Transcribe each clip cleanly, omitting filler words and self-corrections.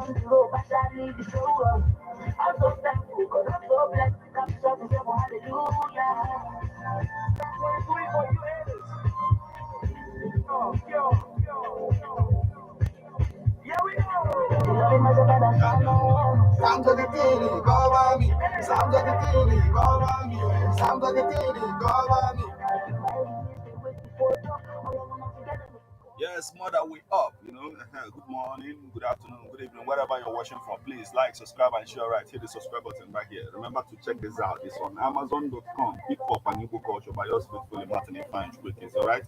On the road, partially the show up. I'm so thankful, 'cause I'm so blessed. I'm shouting devil, hallelujah. 23 for you haters. Yo, yo, yo. Yeah, we know. Psalm 23, cover me. Psalm 23, cover me. Psalm 23, cover me. Yes, mother, we up. You know, good morning, good afternoon, good evening, wherever you're watching from. Please like, subscribe, and share. Right, hit the subscribe button right here. Remember to check this out. It's on Amazon.com. Hip Hop and Igbo Culture by yours faithfully, Martin Fine. All right,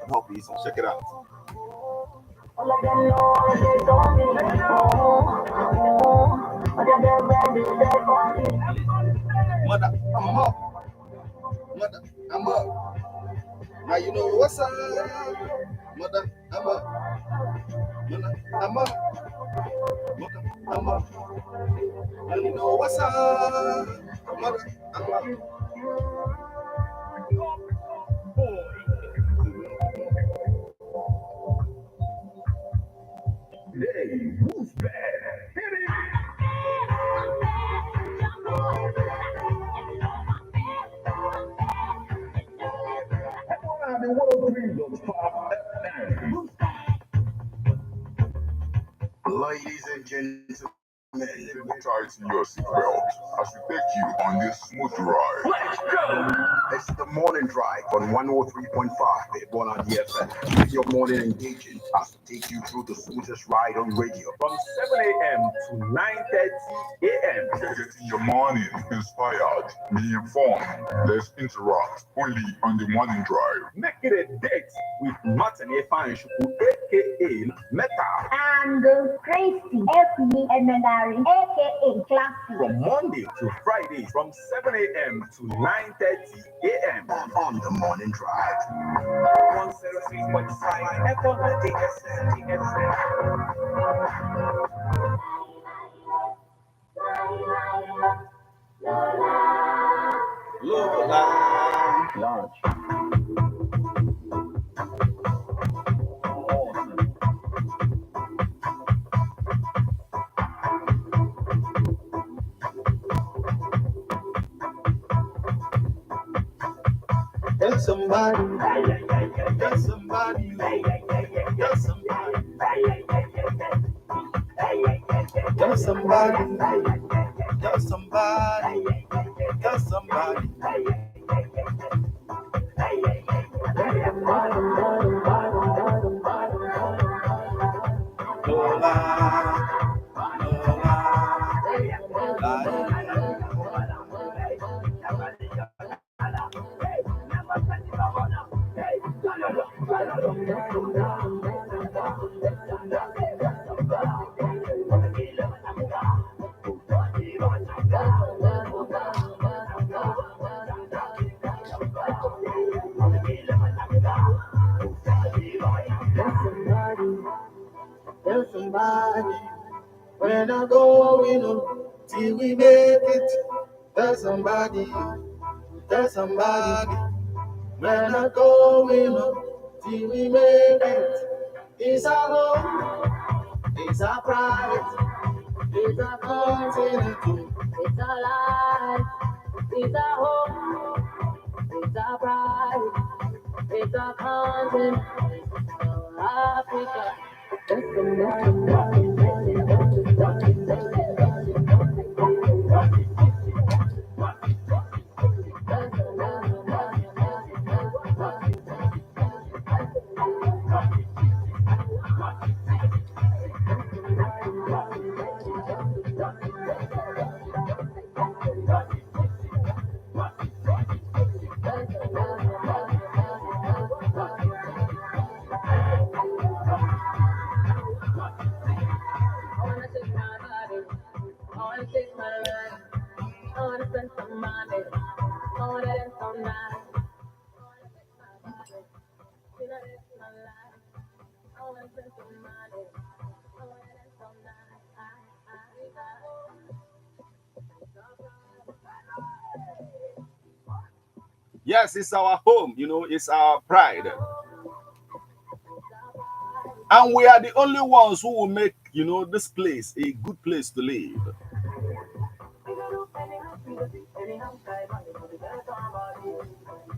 help easy. Check it out. All of them know they don't me. Oh, oh. All of them ready, they for me. Mother, I'm up. Mother, I'm up. Now you know what's up. Mother, I'm up. Mother, I'm up. Mother, I'm up. Now you know what's up. Mother, I'm up. Hey, who's bad? Hit it! On the 103.5 FM. Ladies and gentlemen, Tighten your seatbelt as we take you on this smooth ride. Let's go! It's the morning drive on 103.5 Ebona DFM. Keep your morning engaging as we take you through the smoothest ride on radio. From 7 a.m. to 9:30 a.m. Getting your morning inspired, be informed. Let's interact only on the morning drive. Make it a date with Martin Efanshuku, aka Meta, And Tracy F. Emenari, aka Classy. From Monday to Friday from 7 a.m. to 9:30 a.m. On the morning drive. 103.5 FM DSM. Lola. Large. Awesome. Tell somebody. Tell somebody. Tell somebody. Tell somebody. Tell somebody. Tell somebody. Lola. Lola. Lola. Tell somebody, Tell somebody. When I go in up till we make it. Tell somebody, tell somebody. When I go in up till we make it. It's our home, it's our pride, it's our continent. It's our life, it's our home, it's our pride, it's our continent, Africa. Tell somebody, I wanna take my body, I wanna take my life, I wanna spend some money, I wanna dance all night. I wanna take my body, you know it's my life. I wanna spend some money, I wanna dance all night. I. Yes, it's our home, you know, it's our pride. And we are the only ones who will make, you know, this place a good place to live.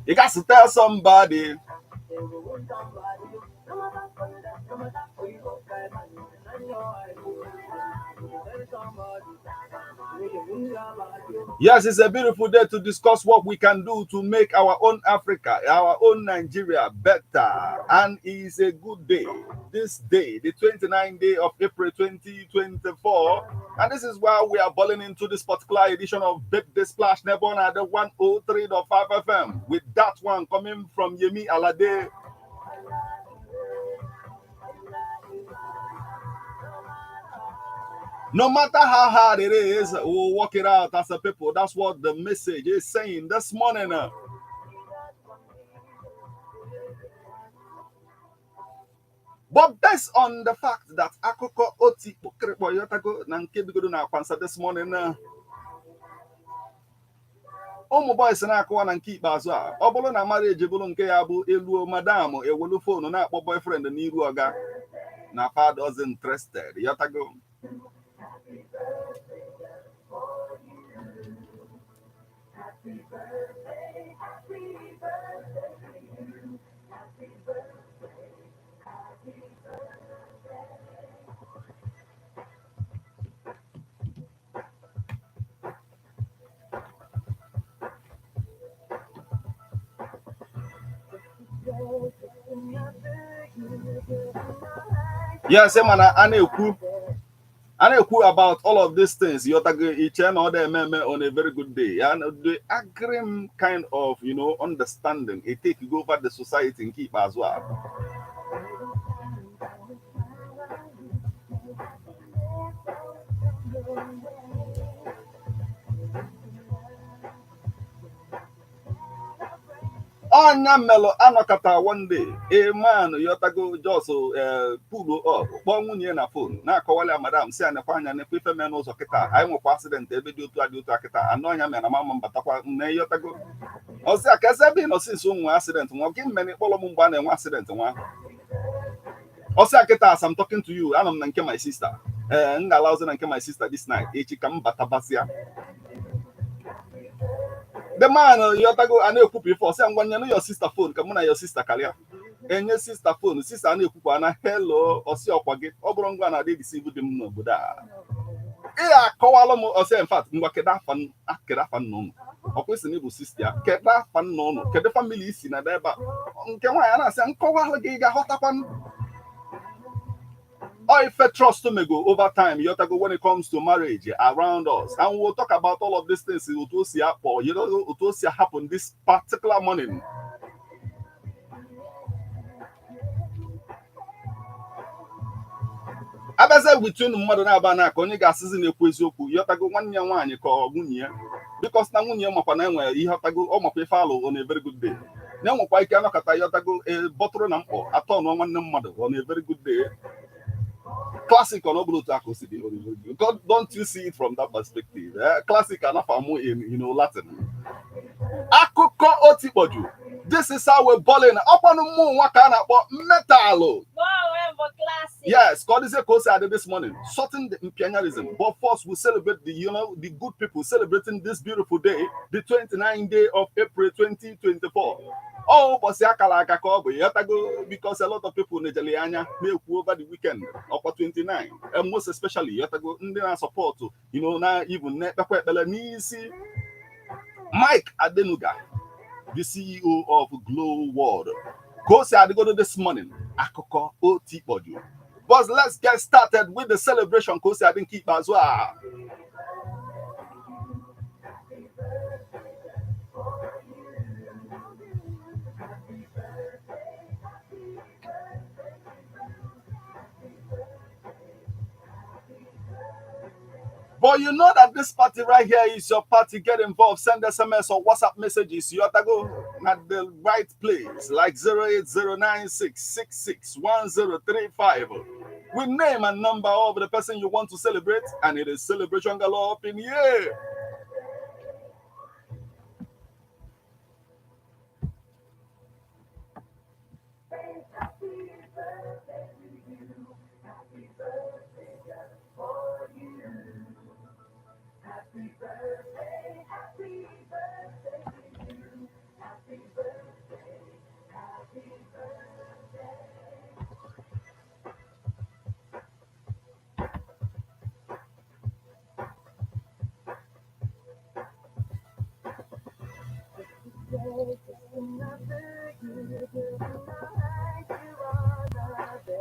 You got to tell somebody. Yes, it's a beautiful day to discuss what we can do to make our own Africa, our own Nigeria better. And it's a good day. This day, the 29th day of April 2024. And this is why we are balling into this particular edition of Big Splash Nebon at the 103.5 FM. With that one coming from Yemi Alade. No matter how hard it is, we'll work it out as a people. That's what the message is saying this morning. But based on the fact that akụkọ oti kpọkịrịkpọ yotago na nke bigodo na akwansa this morning, ụmụ boys na-akụwa na nke ikpeazụ a, ọ bụrụ na marriage bụrụ nke ya bụ eluo madam ewelu phone na-akpọ boyfriend n'iru ọga na father's interested yotago. Yes, mana a na-ekwu about all of these things yotago iche na ọ na-eme on a very good day. And the agrim kind of, you know, understanding it take go over the society nke ikpeazụ a. Ọnya melụ anọkọta one day a man yotago just pull up kpọọ nwunye na phone na-akọwali ya madam si anekwa anya nekwa ife mee n'ụzọ kịta anyị nwekwa accident ebe dị otu a dị otu a kịta anụ ọnya mere na mama mbatakwa nne yotago ọsị a ka eze ebe ị nọ since nwe accident nwa gị mere kpọrọ m mgbe a na-enwe accident nwa ọsị a kịta as I'm talking to you anọ m na nke my sister ee m ga-ala ozi na nke my sister this night echi ka m batabazia. The man yotago a na-ekwupụ ife ọsị ngwa nyenụ your sister phone ka mụ na your sister karịa enye sister phone sister a na-ekwukwa na hello ọsị ọkwa gị ọ bụrụ ngwa na adị deceive dị m n'obodo a ị akọwalụ m ọsị in fact ngwa kedu afa nna ụnụ ọ kwesịrị ịbụ sister ya kedu afa nna ụnụ kedu family isi na ebe a nke nwaanyị a na-asị nkọwalụ gị ga-aghọtakwa. Ife trust mego over time yotago when it comes to marriage around us, and we'll talk about all of these things otu o si akpọ, you know, otu o si happen this particular morning. Abịazie between mmadụ na-aba na ka onye ga-asịzi na-ekwu eziokwu yotago nwanne ya nwaanyị ka ọ nwunye ya because na nwunye ya makwa na enwere ihe ọtago ọ makwa ife alụ on a very good day na-enwekwa ike anọkọta yotago bọtụrụ na mkpọ atọ nụọ nwanne mmadụ on a very good day. Classic on Obulu Taco City. God, don't you see it from that perspective? Classic anafamu in, you know, Latin. Akụkọ otikpoju. This is how we're balling. Ọkwanụ mmụ nwa ka a na-akpọ metalụ. Yes, God is a course this morning, sorting the imperialism. But first, we celebrate the, you know, the good people celebrating this beautiful day, the 29th day of April 2024. Oh, ụbọchị akara aka ka ọ bụ yotago because a lot of people na-ejele anya na-ekwu over the weekend ọkwa 29 and most especially yotago ndị na-asọpọtụ, you know, na even na-ekpekwa ekpere n'isi Mike Adenuga, the CEO of Glow World. Ka o si adịgodo this morning, akụkọ otikpọju. But let's get started with the celebration ka o si adị nke ikpeazụ a. But you know that this party right here is your party. Get involved. Send SMS or WhatsApp messages. You have to go at the right place, like 08096661035. With name and number of the person you want to celebrate, and it is celebration galore up in here.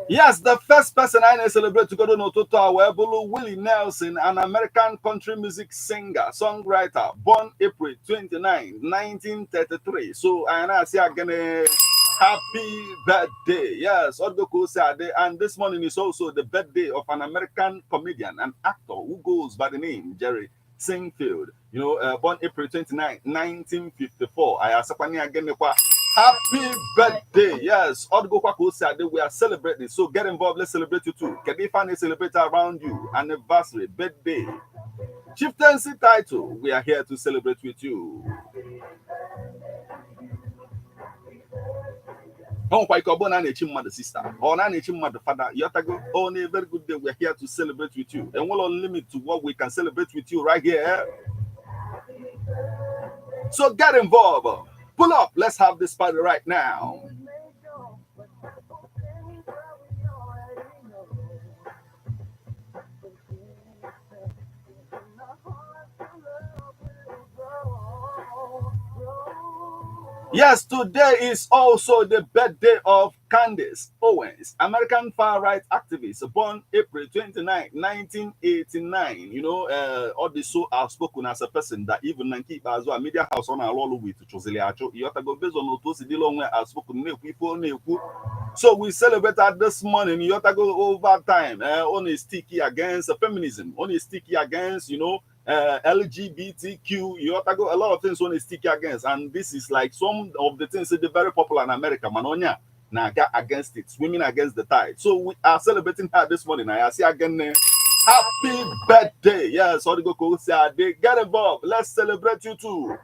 Yes, the first person I celebrate to go to n'ụtụtụ a wee bụrụ Willie Nelson, an American country music singer, songwriter, born April 29, 1933. So anyị na-asị agene happy birthday. Yes, Odoko Sade. And this morning is also the birthday of an American comedian and actor who goes by the name Jerry Seinfeld. Born April 29, 1954. I asakwa again happy birthday. Yes, Odgo Sade, we are celebrating. So get involved. Let's celebrate you too. Can you find a celebrate around you? Anniversary, birthday, chieftaincy title. We are here to celebrate with you. O nwekwa ike ọ bụrụ na a na-echi mmadụ sister ọ na a na-echi mmadụ fada, yotago. On a very good day, we are here to celebrate with you. Enwere limit to what we can celebrate with you right here. So get involved. Pull up. Let's have this party right now. Yes, today is also the birthday of Candace Owens, American far-right activist, born April 29, 1989. All this so outspoken as a person that even na nke ikpeazụ a media house ọ na-arụ ọrụ with chụziri achụ, ịghọtago, based on otu o si dịla onwe outspoken na-ekwu ife ọ na-ekwu. So we celebrate that this morning, ịghọtago, over time. On a sticky against feminism, on a sticky against, LGBTQ, you go a lot of things on a sticky against, and this is like some of the things that are very popular in America. Manonya now got against it, swimming against the tide. So we are celebrating her this morning. I see again, happy birthday. Yes, Odigo get involved. Let's celebrate you too.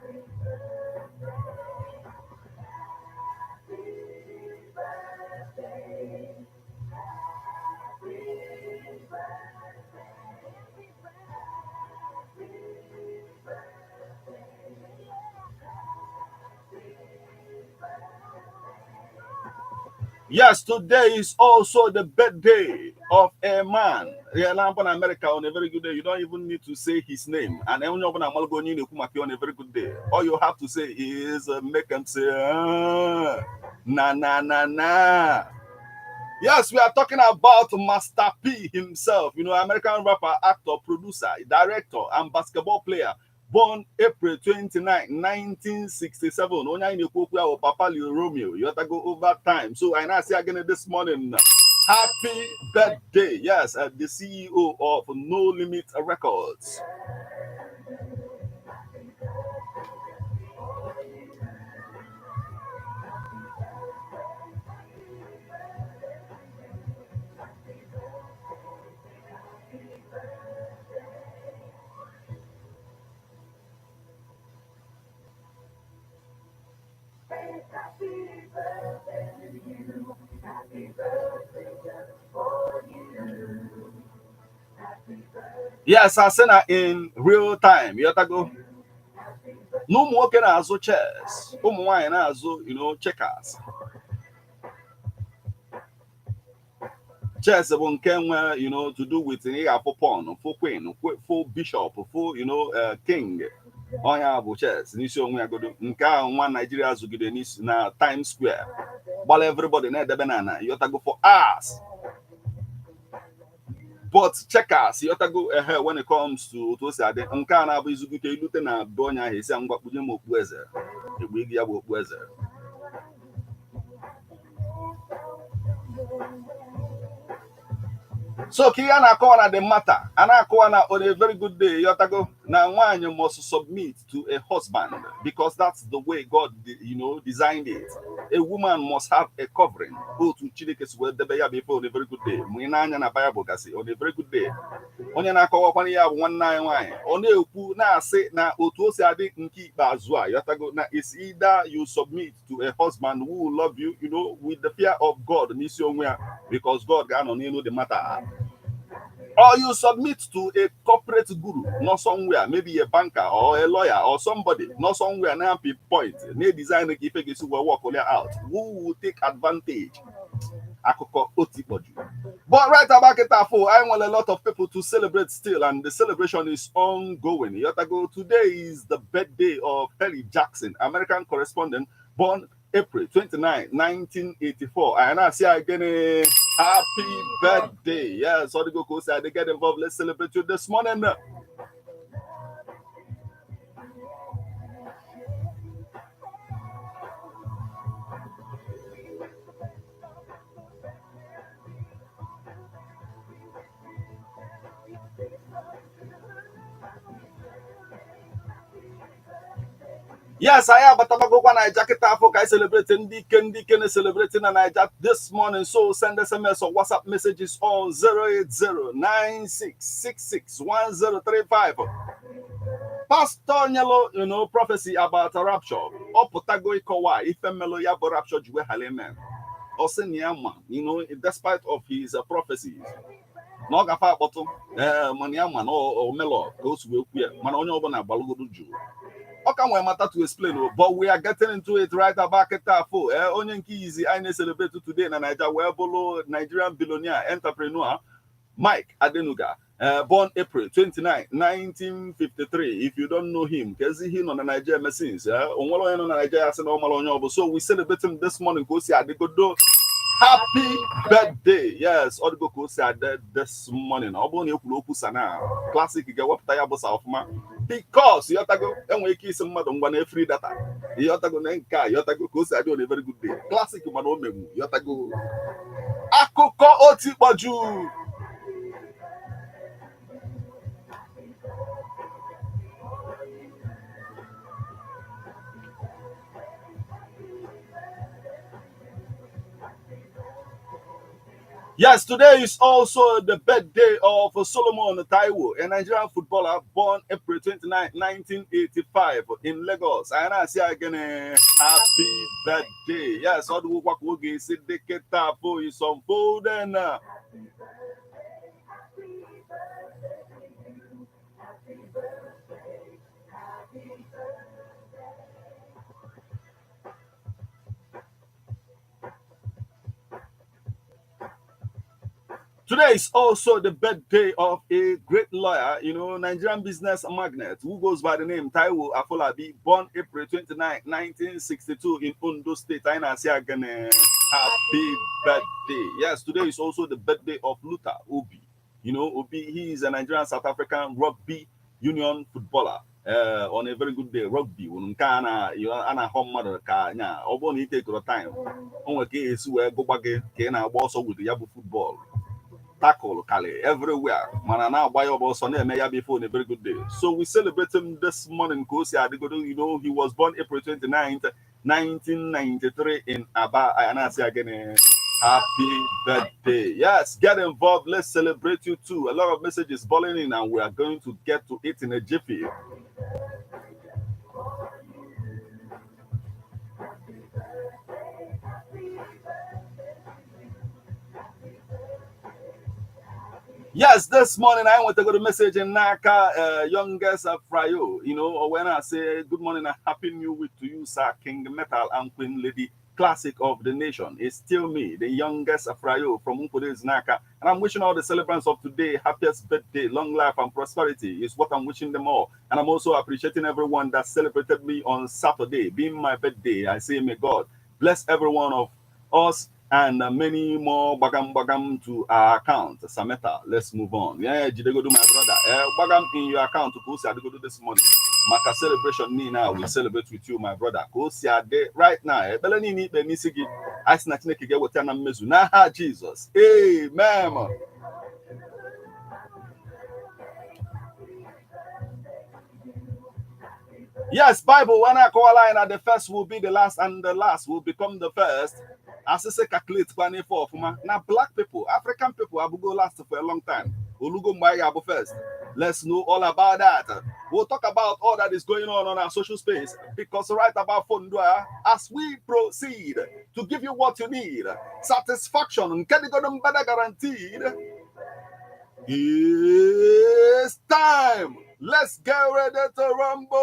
Yes, today is also the birthday of a man. Yeah, in America on a very good day. You don't even need to say his name. And on a very good day. All you have to say is make them say, "Ah, na na na na." Yes, we are talking about Master P himself. American rapper, actor, producer, director, and basketball player. Born April 29, 1967. Onye anyị na-ekwu okwu ahụ, Papa Leo Romeo. You have to go over time. So I now say again this morning, happy birthday. Yes, the CEO of No Limit Records. Yes, I seen her in real time. You have to go. Na ụmụ nwoke na-azụ chess, ụmụ nwaanyị na-azụ checkers. Chess bụ nke nwe to do with ị ga-afụ pawn, fụ queen, fụ bishop, fụ king. Ọnya bụ chess n'isi onwe ya godo. Nke ahụ nwa Naijiria zụgide n'isi na Times Square gbala everybody na-edebe na ana, yotago, for hours. But checkers, yotago, ehe, when it comes to otu o si adị, nke a na-abụ izugite ilute na be onye ahụ, esi ngwa kpunye m okpu eze, egbe igi ya bụ okpu eze. So ka ihe a na-akọwa na the matter a na-akọwa na on a very good day, yotago, na nwaanyị must submit to a husband because that's the way God designed it. A woman must have a covering, otu Chineke si wee debe ya bụ ife. On a very good day, mụ ị na-anya na Bible gasị, on a very good day, onye na-akọwakwana ya bụ nwanne anyị nwaanyị. Ọ na-ekwu na-asị na otu o si adị nke ikpeazụ a, yotago, na it's either you submit to a husband who will love you you know with the fear of God n'isi onwe ya, because God ga-anọ n'elu the matter, or you submit to a corporate guru, not somewhere, maybe a banker or a lawyer or somebody, not somewhere na point na design ka ife ga-esi wee work out, who will take advantage. Akụkọ otikpọju. But right about it, I want a lot of people to celebrate still, and the celebration is ongoing. Yotago, today is the birthday of Kelly Jackson, American correspondent Born April 29, 1984. And I say again, happy birthday. Yes, all the go they get involved. Let's celebrate you this morning. Yes, I am, but I'm going to jacket afọ ka I celebrate ndị ike, ndị ike na-celebrate na Naija this morning. So send SMS or WhatsApp messages on 08096661035. Pastor nyelo, prophecy about a rapture. Ọ pụtago ịkọwa ife mmelụ ya bụ rapture ji wee hala eme. Ọ sị na ya ma, despite of his prophecies, na ọ gafe akpọtụ ee, mana ya ma na o melọ ka o si wee kwu ya, mana onye ọbụla gbalụgodo jụụ. Ọ ka nwere matter to explain o, but we are getting into it right about kịta afọ. Ee, onye nke izi anyị na-celebrate today na Naija wee bụrụ Nigerian billionaire entrepreneur Mike Adenuga, born April 29, 1953. If you don't know him, kezi he nọ na Nigeria ever since. O nwere onye nọ na Nigeria sị na ọ mara onye ọ bụ. So we celebrate him this morning ka o si adịgodo. Happy birthday. Yes, ọ dịgo ka o si adị this morning. Ọ bụrụ na e kwuru okwu sana classic ga-ewepụta ya bụ sa ọfụma, because ịghọtago, enwere ike isi mmadụ ngwa na free data, ịghọtago, na nke a, ịghọtago ka o si adị on a very good day. Classic, mana o megbu, ịghọtago, akụkọ otikpọju. Yes, today is also the birthday of Solomon Taiwo, a Nigerian footballer born April 29, 1985 in Lagos. And I say again, happy birthday. Yes, all the work will is unfolding. Today is also the birthday of a great lawyer, Nigerian business magnate who goes by the name Taiwo Afolabi, born April 29, 1962 in Ondo State. I say again, happy birthday. Yes, today is also the birthday of Luther Obi. Obi, he is a Nigerian South African rugby union footballer. On a very good day, rugby, nke a na-ahụ mmadụ ka nya ọ bụrụ na ị tekọrọ time, o nwere ka esi wee gụgba gị ka ị na-agba ọsọ with ya bụ football tackle kali everywhere, mana na-agba ya ọbọ ọsọ na-eme ya before on a very good day. So we celebrate him this morning ka o si adịgodo. He was born April 29th, 1993 in Aba. And I say again, happy birthday. Yes, get involved. Let's celebrate you too. A lot of messages balling in, and we are going to get to it in a jiffy. Yes, this morning I want to go to message in Naka, youngest Fryo. Or when I say good morning and happy new week to you, Sir King Metal and Queen Lady Classic of the nation. It's still me, the youngest Fryo from Unkudes Naka. And I'm wishing all the celebrants of today happiest birthday, long life and prosperity is what I'm wishing them all. And I'm also appreciating everyone that celebrated me on Saturday, being my birthday. I say, may God bless every one of us and many more bagam bagam to our account. Sameta, let's move on. Yeah, Jidegodu, my brother. Bagam in your account to Kosi Adegodu this morning. Maka celebration ni now, we celebrate with you, my brother. Kosi Ade right now. Ebele ni ikpe n'isi gị. Anyị sị na Chineke ga-eweta na mmezu n'aha Jizọs. Amen. Yes, Bible, when I call line that the first will be the last and the last will become the first. Asịsị calculate kwa n'ife ọfụma na black people, African people abụgo last for a long time. Olugo mgbe anyị ga-abụ first. Let's know all about that. We'll talk about all that is going on our social space, because right about Fondua, as we proceed to give you what you need, satisfaction nke dịgodo mbada guaranteed. It's time. Let's get ready to rumble.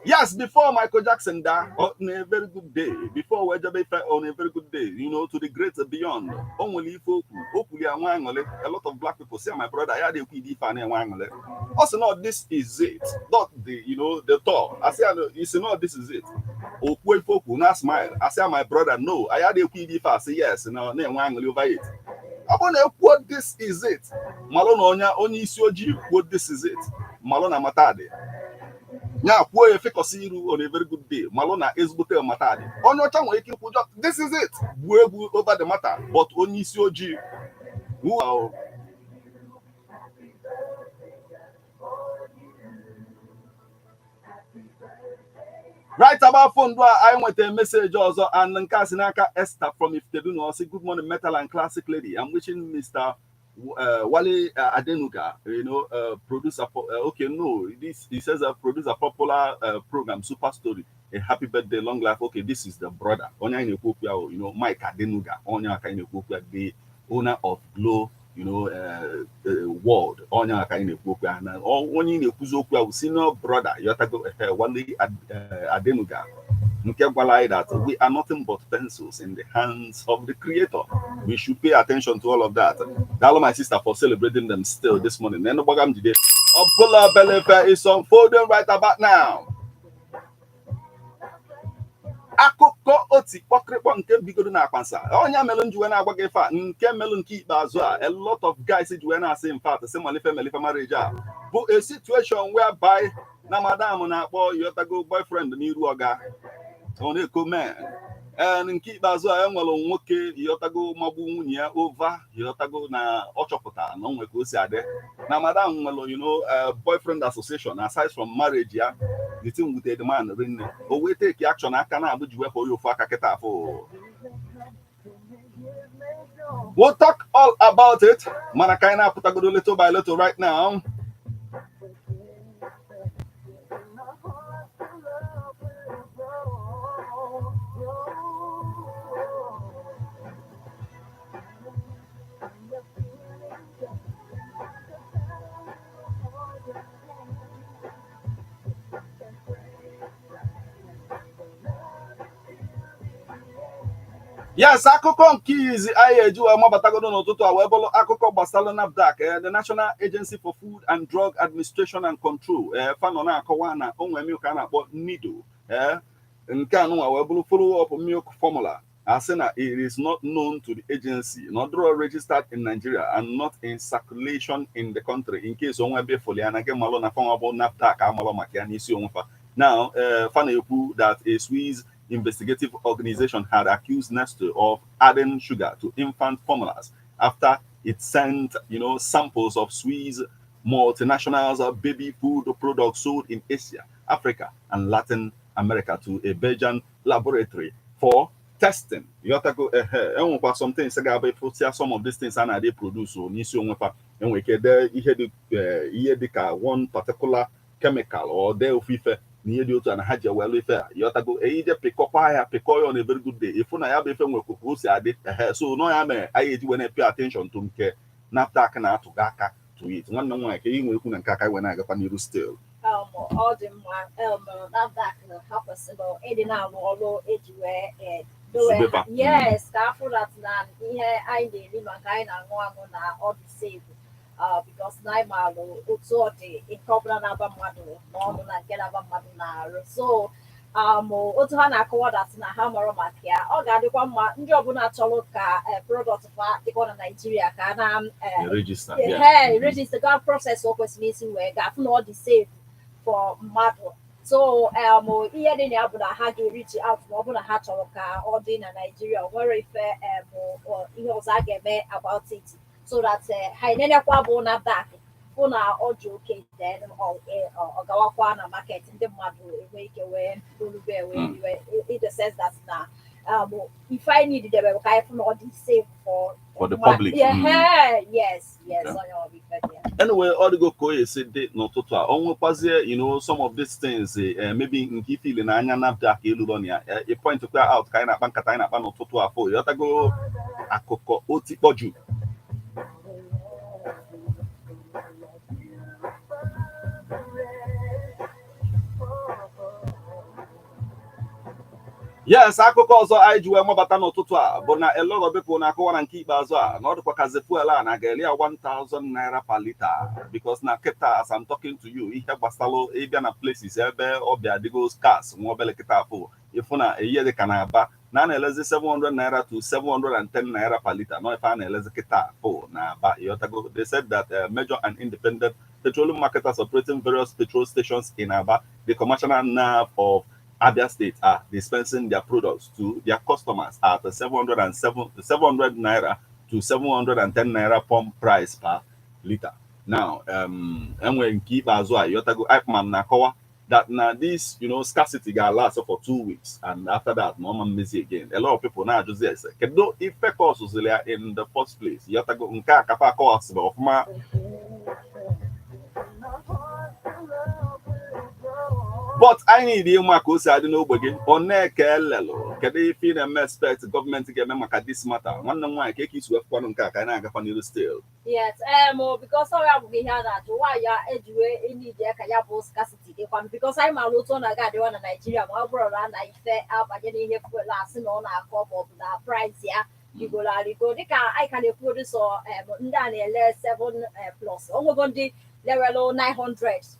Yes, before Michael Jackson died on a very good day, before wee jebe ife on a very good day, to the great beyond. O nwere ife okwu, o kwuru ya nwa aṅụrị. A lot of black people say, "My brother, ya na-ekwu ife a na-enwe aṅụrị." Ọ sị, "No, this is it, not the you know the tour." I say, "You say, no, this is it." Okwu ife okwu na smile. I say, "My brother, no, ya na-ekwu ife a." Sị yes, na na-enwe aṅụrị over it. Ọ bụrụ na ekwuo "this is it," malụ na onye isi ojii kwuo "this is it," malụ na mata dị ya kwuo ya efekọsị iru on a very good day, malụ na ezigbote mata dị. Onye ọcha nwere ike ikwu just "this is it," gbuo egwu over the matter, but onye isi ojii. Wow. Right about phone do I nweta message ọzọ, and nke a si n'aka Esther from Ifitedunu. Ọ sị, "Good morning, metal and classic lady. I'm wishing Mr. Wale Adenuga, producer for, okay, no, this he says a producer popular program Super Story, a happy birthday, long life." Okay, this is the brother. Onye anyị na-ekwu okwu ya, Mike Adenuga. Onye aka anyị na-ekwu okwu ya, the owner of Glow, World. Onye aka anyị na-ekwu okwu ya. Na onye ị na-ekwuzi okwu ya bụ senior brother, Yotago Wale Adenuga. Nke gwara anyị that we are nothing but pencils in the hands of the creator. We should pay attention to all of that. Daalụ, my sister, for celebrating them still this morning. Nenu gbaga m jide. Ọbụla Belefe is unfolding right about now. Akụkọ oti kpọkịrịkpọ nke bigoro na akpansa onye melụ nji wee na-agwa gị ife a nke melụ nke ikpeazụ a, a lot of guys ji wee na-asị, in fact, sị malife melife marriage a bụ a situation whereby na madam na-akpọ yotago boyfriend n'iru ọga, ọ na-eko men. Ee, nke ikpeazụ a, enwere nwoke yotago magbu nwunye ya over yotago na ọ chọpụtara na o nwe ka o si adị na madam nwere boyfriend association aside from marriage ya. The thing with the man rinne, o wee take action aka na-abụ ji wepụ ya ofu aka kịta afọ. We'll talk all about it, mana ka anyị na-apụtagodo little by little right now. Yes, akụkọ nke izi anyị eji wee mabatagodo n'ụtụtụ a wee bụrụ akụkọ gbasara NAFDAC, the National Agency for Food and Drug Administration and Control. Fanọ na-akọwa na o nwere milk a na-akpọ Nido, nke anụnwa wee bụrụ follow up milk formula. Asị na it is not known to the agency, not registered in Nigeria and not in circulation in the country. In case onwe ebe foli na gị malụ na fanwa bụ NAFDAC amalụ maka ya n'isi onwe fa. Now, fa na-ekwu that a Swiss investigative organization had accused Nestle of adding sugar to infant formulas after it sent, samples of Swiss multinationals' baby food products sold in Asia, Africa, and Latin America to a Belgian laboratory for testing. Yotago ehe enwekwa some things ga-abụ ịfụsịa some of these things a na-adị produce n'isi onwe fa, enwere ike dee ihe dị ihe dị ka one particular chemical or dee ofu ife na ihe dị otu a na ha ji ewelu ife a yọtago eije pịkọkwa ya pịkọ ya on a very good day, ịfụ na ya bụ ife nwekwa ka o si adị ehe. So nọ ya mere anyị eji wee na-pay attention to nke NAFDAC na-atụga aka to it. Nwanne m nwaanyị, ka ị nwee ikwu na nke aka wee na-agakwa n'iru still. Ọ dị mma. NAFDAC ha kwesịrị ịdị na-arụ ọrụ eji wee dowe. Zubeba. Yes, ka afụ that na ihe anyị na-eri maka anyị na-aṅụ aṅụ na ọ dị safe, because na anyị maalụ otu ọ dị nke ọbụla na-aba mmadụ n'ọnụ na nke na-aba mmadụ n'arụ. So otu ha na-akọwa that na ha mara maka ya, ọ ga-adịkwa mma ndị ọbụla chọrọ ka product fa dịkwa na Nigeria ka a na register, yeah. Hey, register ga process o kwesịrị isi wee ga-afụ na ọ dị safe for mmadụ. So ihe dị na ya bụ na ha ga-reach out ma ọ bụ na ha chọrọ ka ọ dị na Nigeria. O nwere ife ihe ọzọ a ga-eme about it, so that ha enenekwa bụ na back fụ na ọ dị oke, then ọ gawakwa na market, ndị mmadụ enwe ike wee rube wee riwe, in the sense that na if I need debe ka anyị fụ na ọ dị safe for For the public. Yeah, yes. Onye ọ bụ ife dị ya. Anyway, ọ dịgo ka o esi dị n'ụtụtụ a, o nwekwazie some of these things, maybe nke ifili na anya NAFDAC elu na ya, ị point kwa out ka anyị na-akpa nkata anyị na-akpa n'ụtụtụ a fo yọtago akụkọ otikpọju. Yes, akụkọ ọzọ anyị ji wee mabata n'ụtụtụ a bụ na a lot of people na-akọwa na nke ikpeazụ a na ọ dịkwa kazi fuel a na ga-eli ya 1000 naira per liter, because na kịta, as I'm talking to you, ihe gbasalụ ịbịa na places ebe ọbịa adịgo scarce nwa obele kịta, afụ ịfụ na ihe dị ka na Aba na a na-elezi 700 naira to 710 naira per liter. No, ife a na-elezi kịta afụ na Aba, ịghọtago? They said that major and independent petroleum marketers operating various petrol stations in Aba, the commercial nerve of Abia State, are dispensing their products to their customers at 707, 700 naira to 710 naira pump price per liter. Now, enwere nke ikpeazụ a, ịghọtago, IPMAN na-akọwa that na this scarcity ga last for 2 weeks, and after that no ma mmezi again. A lot of people na-ajụzi ese kedu ife cause ya in the first place, ịghọtago? Nke a kafa akọwasịrị ọfụma. But anyị need ịma ka o si adị n'ogbe gị. Ọ na-eke elelụ, kedu ife ị na-eme expect gọọmenti ga-eme maka this matter? Nwanne m nwaanyị, ka eke isi wefụkwanụ nke a ka anyị na-agakwa n'iru still. Yes, because ọ ya bụghị ihe a na-ajụ nwaanyị a ejiwe enidi ya ka ya bụ scarcity dịkwanụ, because anyị maara otu ọ na-aga adịwa na Naijiria ma ọ bụrụ na na ife abanye n'ihe fuel asị na ọ na-akọ ma ọ bụ na price ya rigoro arigo, dịka anyị ka na-ekwugodo sọ ndị a na-ele 7 plus, onwego ndị lewelu 900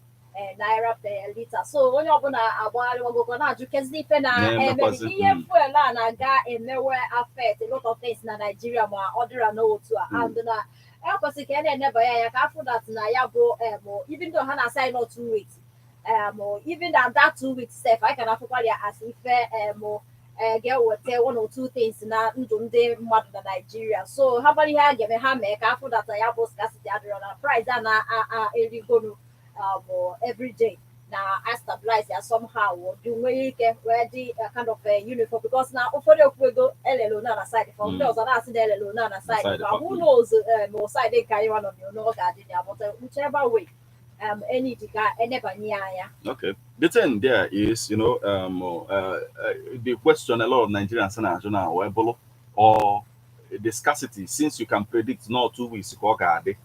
naira per liter. So onye ọbụla agbagharịwagogo na-ajụ kezi ife na-eme Na-emekwazi, ihe fuel a na-aga emewe affect a lot of things na Nigeria ma ọ dịra n'otu a. And na ekwesịrị ka a na-eneba ya anya ka afọ that na ya bụ even though ha na-asị anyị nọ 2 weeks, even that that 2 weeks sef, anyị ka na-afụkwara ya as ife ga-eweta one or two things na ndụ ndị mmadụ na Nigeria. So ha gbara ihe a ga-eme, ha mee ka afọ that na ya bụ scarcity adịrọ na price a na-erigonu every day na a stabilize ya somehow, dị nwee ike wee dị kind of uniform, because na ụfọdụ okwu ego elele ona na side for ndị ọzọ na-asị na elele ona na side side for for. Who knows side nke anyị nọ na ọ ga-adị ya, but whichever way, any dị ka enebanye ya anya. Okay. The thing there is, the question a lot of Nigerians na-ajụ now wee bụrụ, or the scarcity, since you can predict not 2 weeks ka ọ ga-adị,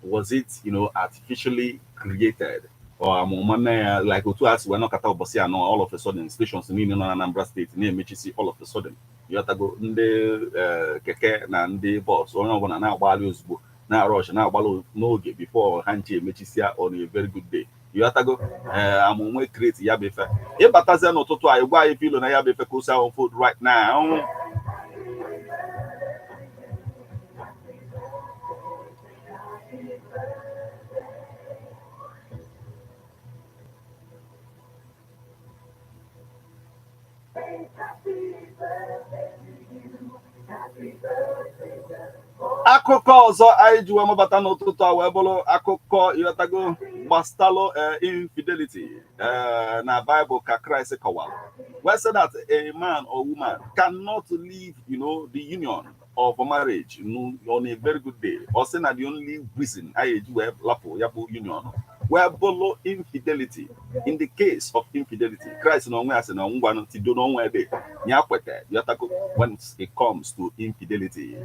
was it, artificially created? Or amụma mee ya, like otu a si wee nọkọta ụbọchị anọ, all of a sudden stations niile nọ na Anambra Steeti na-emechisi all of a sudden, yọtago? Ndị keke na ndị bọs, onye ọbụla na-agbagharị ozugbo, na-arọsh, na-agbalụ n'oge before ha nche emechisịa on a very good day, yọtago? Ee, amụma create ya bụ ife ịbatazie n'ụtụtụ a, gwa anyị filo na ya bụ ife ka o si unfold right now. Akụkọ ọzọ anyị ji wee mabata n'ụtụtụ a wee bụrụ akụkọ, ịghọtago, gbastalụ infidelity na Bible ka Christ kọwara wee sị that a man or woman cannot leave the union of marriage on a very good day. Ọ sị na the only reason anyị eji wee lapụ ya bụ union wee bụrụ infidelity. In the case of infidelity, Christ na onwe ya sị na ngwanụ tido n'onwe ebe ya kweta, ịghọtago, when it comes to infidelity.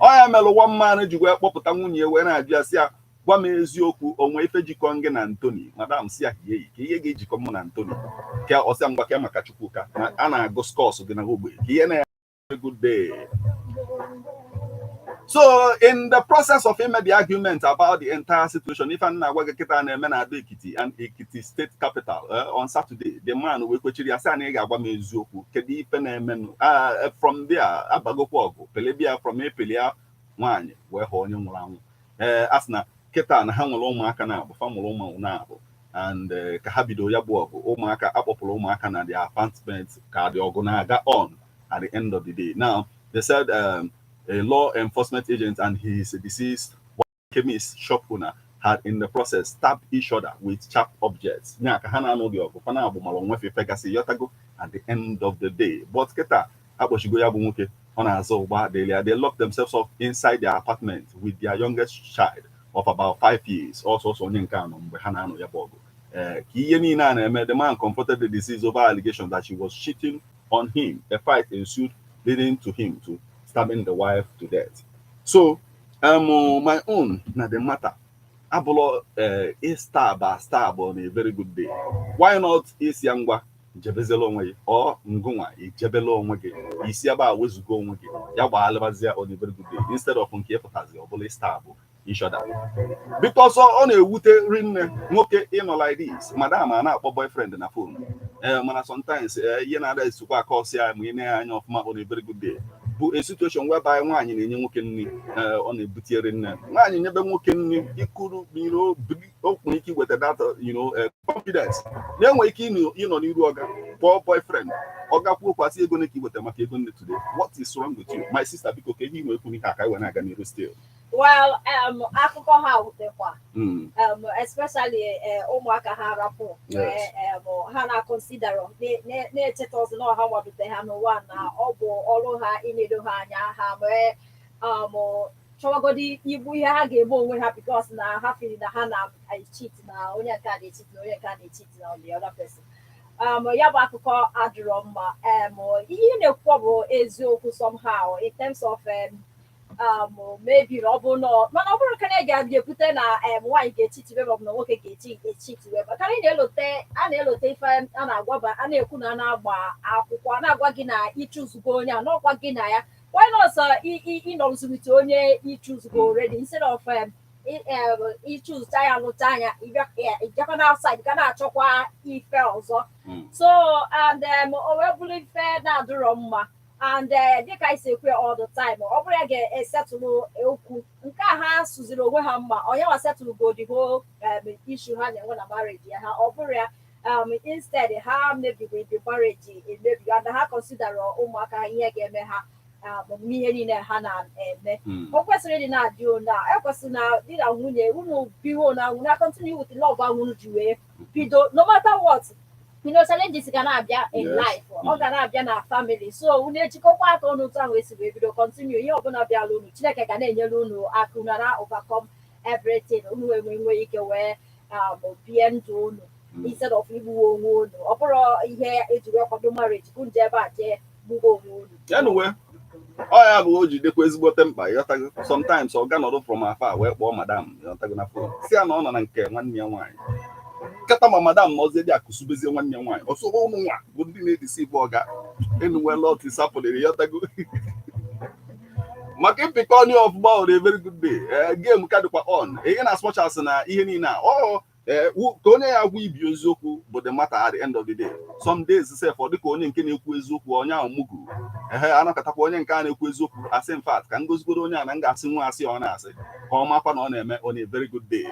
Ọ ya mere one man ji wee kpọpụta nwunye ya wee na-ajụ ya sị ya, "Gwa m eziokwu, onwe ife jikọ gị na Anthony?" Madam si ya, "Hie ka ihe ga-ejikọ mụ na Anthony?" Ka ọsịa ngwa ka maka Chukwuka na a na-agụ scores gị na ogbe ka ihe na good day. So in the process of ime the argument about the entire situation, ife a na-agwa gị kịta na-eme na Ado Ekiti and Ekiti State capital on Saturday, the man wee kwechiri ya sị anyị ga-agwa m eziokwu, kedu ife na-emenụ? From there abagokwa ọgụ pelebia from epelia nwaanyị wee hụ onye nwụrụ anwụ. Ee, a sị na kịta na ha nwere ụmụaka na-abụ, fa mụrụ ụmụ na-abụ, and ka ha bido ya bụ ọgụ, ụmụaka akpọpụrụ ụmụaka na the apartment ka the ọgụ na-aga on. At the end of the day now, they said a law enforcement agent and his deceased chemist shop owner had in the process stabbed each other with sharp objects. Nya ka ha na-anụ dị ọgụ, fa na-agbụ mara onwe fefe gasị, yọtago, at the end of the day. But kịta akpọchigo ya bụ nwoke, ọ na-azụ ụgba delia. They locked themselves up inside their apartment with their youngest child of about 5 years. Ọsọsọ onye nke anọ mgbe ha na-anụ ya bụ ọgụ. Ee, ka ihe niile a na-eme, the man confronted the deceased over allegations that she was cheating on him. A fight ensued, leading to him to stabbing the wife to death. So, my own na the matter abụrụ stab a stab on a very good day. Why not isi ya ngwa? Jebezela onwe gị, ọ ngụnwa ijebela onwe gị, isi ebe a wezuga onwe gị, ya gbaalịbazie on a very good day instead of nke ịpụtazi ọ bụla star bụ each other, because ọ na-ewute rinne nwoke ịnọ like this, madam a na-akpọ boyfriend na phone. Ee, mana sometimes ihe na-ada esokwa aka ọsị ya ma ị na anya ọfụma on a very good day bụ a situation whereby nwaanyị na-enye nwoke nri. Ọ na-ebutiere nne nwaanyị nyebe nwoke nri ikuru mmiri o nwere ike iweta that confidence na-enwe ike ịnọ n'iru ọga kpọọ boyfriend. Ọga kwuo kwasị ego ka iweta maka ego nne today. What is wrong with you, my sister? Biko, ka ihe inwe ekwu n'ihe a ka anyị wee na-aga n'iru still. Well, akụkọ ha wutekwa, especially ụmụaka ha rapụ, ha na-consider na-echeta ọzọ na ọha nwadute ha n'ụwa, na ọ bụ ọrụ ha inedo ha anya. Ha wee chọwagodi igbu ihe ha ga-eme onwe ha because na ha feel na ha na-cheat, na onye nke a na-echeat, na onye nke a na-echeat na the other person. Ya bụ akụkọ adịrọ mma. Ihe na-ekwu bụ eziokwu somehow in terms of maybe ọ bụ nọ, mana ọ bụrụ ka na ga-ebute na nwaanyị ga-echitiwe maọbụ na nwoke ga-echi echitiwe, maka na ị na-elote a na-elote ife a na-agwaba a na-ekwu na a na-agba akwụkwọ, a na-agwa gị na ịchụzụgo onye a n'ọkwa gị na ya. Why not ịnọrụzurite onye ịchụzụgo already instead of ịchụzụcha ya, lụcha anya, ịbịakwa na outside ka na-achọkwa ife ọzọ? So and o wee bụrụ ife na-adịrọ mma. And dịka anyị si ekwe all the time, ọ bụrụ ya ga-esetụlụ okwu nke a, ha sụziri onwe ha mma, onye nwa setụlụ the whole issue ha na-enwe na marriage ya ha. Ọ bụrụ ya, instead ha mebiri the marriage emebi, and ha consider ụmụaka ha, ihe ga-eme ha n'ihe niile ha na-eme. O kwesịrị ịdị na-adị ona ekwesịrị na di na nwunye unu biwo na na continue with the love ahụ unu ji wee bido, no matter what. Challenges ga na-abịa in life, ọ ga na-abịa na family, so unu ejikọkwa aka ọnụ otu ahụ esi wee bido, continue. Ihe ọbụla bịala unu, Chineke ga na-enyere unu aka, unu na overcome everything, unu enwe nwee ike wee bie ndụ unu instead of igbuwe onwe unu. Ọ bụrụ ihe eji wee kwado marriage bụ nje ebe a jee gbuwe onwe unu. Anyway, ọ ya bụ o ji dịkwa ezigbote mkpa, ịghọtago. Sometimes ọ ga nọdụ from afar wee kpọọ madam, ịghọtago, na phone, si ya na ọ nọ na nke nwanne ya nwaanyị kata, ma madam na ọzọ dị akụsubezie nwanne ya nwaanyị ọsọ. Ụmụ nwa bụ ndị na-edisi bụ ọga. Anyway, lot is happening, ịghọtago, maka ịpịkọ onye ọfụma on a very good day. Game ka dịkwa on ihe na as much as na ihe niile a ọ ka onye ya agwa ibi eziokwu bụ the matter at the end of the day. Some days sef, ọ dịka onye nke na-ekwu eziokwu, onye ahụ mugu ehe anọkọtakwa onye nke a na-ekwu eziokwu asị. In fact, ka ngozigoro onye a na m ga-asị nwa asị ọ na-asị ka ọ makwa na ọ na-eme on a very good day.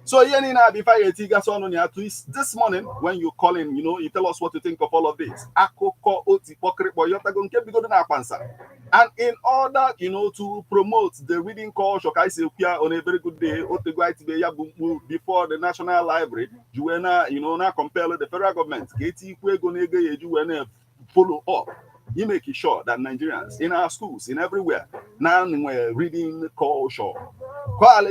So ihe niile abịa ife anyị etigasị ọnụ na ya this morning. When you call in, you tell us what you think of all of this. Akụkọ otikpọkịrịkpọ, yọtago, nke bigodo na akpansa, and in order to promote the reading culture, ka anyị si ekwu ya on a very good day, otego anyị tibe ya bụ mkpu before the National Library ji wee na na compel the federal government ka etikwu ego na ego ya eji wee na follow up you make sure that Nigerians in our schools, in everywhere, now nwere reading culture. Ka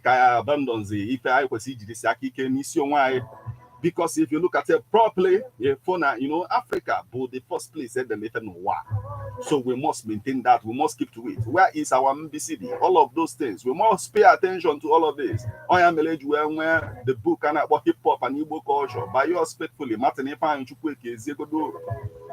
ka ya abandons ife anyị kwesịrị ijidesi aka ike n'isi onwe anyị, because if you look at it properly, for na Africa bụ the first place edere n'ụwa. So we must maintain that. We must keep to it. Where is our MBCD? All of those things. We must pay attention to all of this. Onya mere eji wee nwee the book a na-akpọ Hip Hop and Igbo Culture by yours faithfully, Martin Ifeanyi Chukwueke Eziegodo.